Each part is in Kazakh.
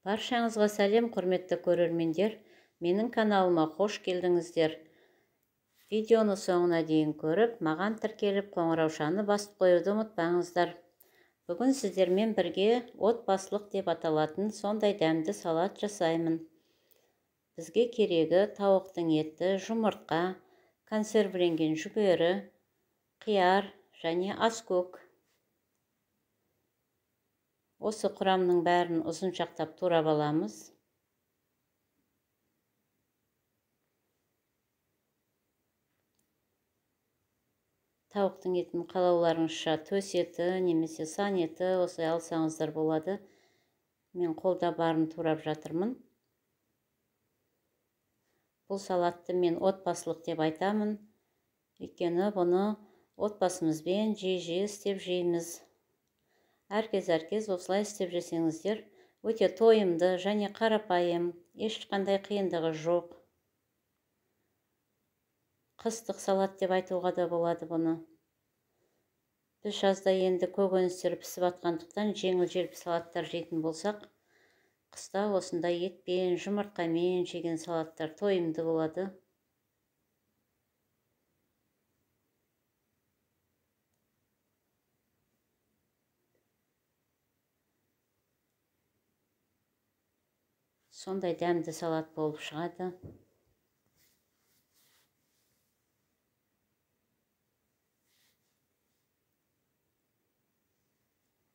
Баршаңызға сәлем, құрметті көрермендер. Менің каналыма қош келдіңіздер. Видеоны соңына дейін көріп, маған тіркеліп, қоңыраушаны басып қоюды ұмытпаңыздар. Бүгін сіздермен бірге отбасылық деп аталатын сондай дәмді салат жасаймын. Бізге керегі тауықтың еті, жұмыртқа, консервіленген жүгері, қияр және аскөк. Осы құрамның бәрін ұзыншақтап турап аламыз. Тауықтың етін қалауларыңызша төс еті немесе сан еті осылай алсаңыздар болады. Мен қолда барын турап жатырмын. Бұл салатты мен отбасылық деп айтамын. Өйткені бұны отбасымызбен жиі-жиі істеп жейміз. Әркез-әркез осылай істеп жесеңіздер, өте тойымды және қарапайым, ешқандай қиындығы жоқ. Қыстық салат деп айтуға да болады бұны. Біз жазда енді көкөністер пісіп атқандықтан жеңіл-желпі салаттар жейтін болсақ, қыста осындай етпен, жұмыртқамен жеген салаттар тойымды болады. Сондай дәмді салат болып шығады.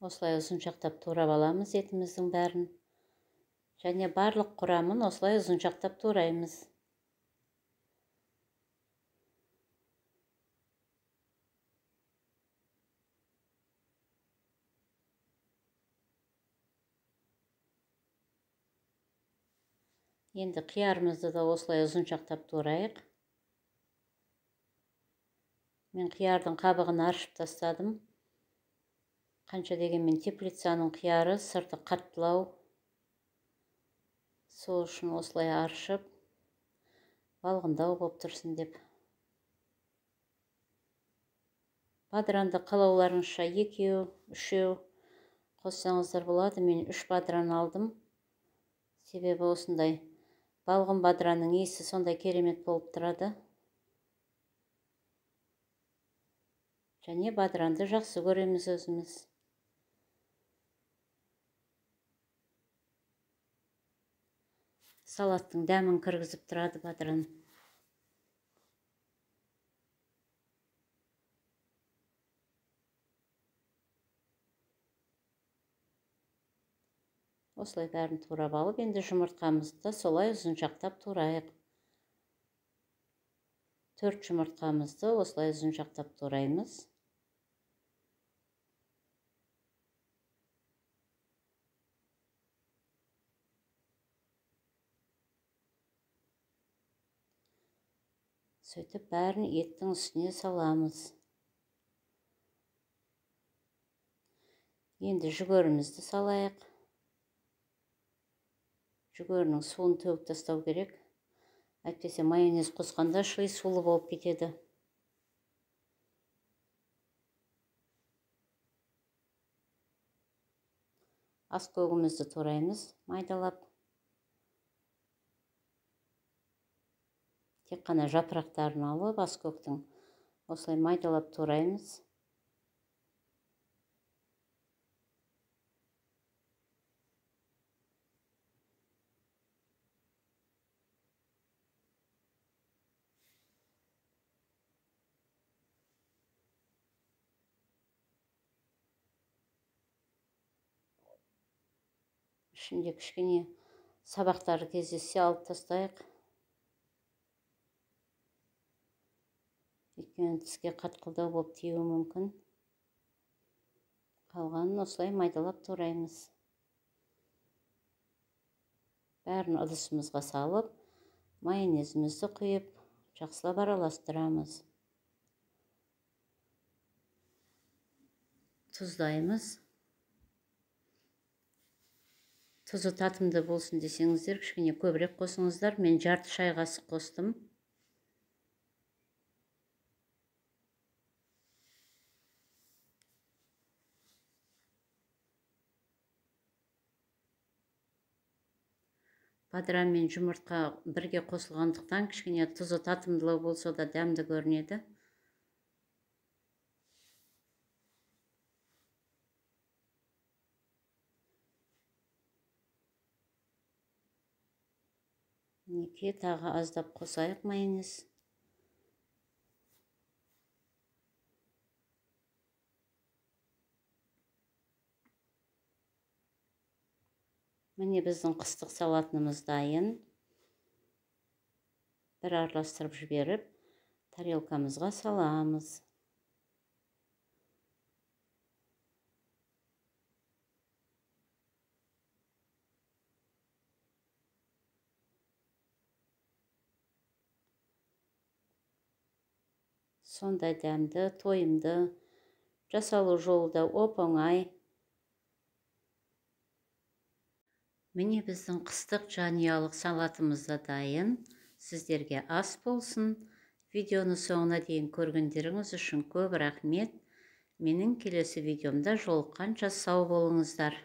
Осылай ұзыншақтап турап аламыз етіміздің бәрін. Және барлық құрамын осылай ұзыншақтап тураймыз. Енді қиярымызды да осылай ұзыншақтап турайық. Мен қиярдың қабығын аршып тастадым. Қанша дегенмен теплицаның қияры сырты қаттылау. Сол үшін осылай аршып, балғындау болып тұрсын деп. Бадыранды қалауларыңызша екеу, үшеу қоссаңыздар болады. Мен 3 бадыран алдым. Себебі осындай балғын бадыранның иісі сондай керемет болып тұрады. Және бадыранды жақсы көреміз өзіміз. Салаттың дәмін кіргізіп тұрады бадыран. Осылай бәрін турап алып, енді жұмыртқамызды да солай ұзыншақтап турайық. 4 жұмыртқамызды осылай ұзыншақтап тураймыз. Сөйтіп бәрін еттің үстіне саламыз. Енді жүгерімізді салайық. Жүгерінің суын төгіп тастау керек. Әйтпесе майонез қосқанда ши сулы болып кетеді. Аскөгімізді тураймыз майдалап. Тек қана жапырақтарын алып, аскөктің осылай майдалап тураймыз. Ішінде кішкене сабақтары кездессе алып тастайық. Өйткені тіске қатқылдау болып тиюі мүмкін. Қалғанын осылай майдалап тураймыз. Бәрін ыдысымызға салып, майонезімізді құйып, жақсылап араластырамыз. Тұздаймыз. Тұзы татымды болсын десеңіздер, кішкене көбірек қосыңыздар. Мен жарты шай қасық қостым. Бадыра мен жұмыртқа бірге қосылғандықтан кішкене тұзы татымдылау болса да дәмді көрінеді. Мінекей, тағы аздап қосайық майонез. Міне, біздің қыстық салатымыз дайын. Бір араластырып жіберіп, тарелкамызға саламыз. Сондай дәмді, тойымды, жасалу жолы да оп-оңай. Міне, біздің қыстық жанұялық салатымыз да дайын. Сіздерге ас болсын. Видеоны соңына дейін көргендеріңіз үшін көп рахмет. Менің келесі видеомда жолыққанша сау болыңыздар.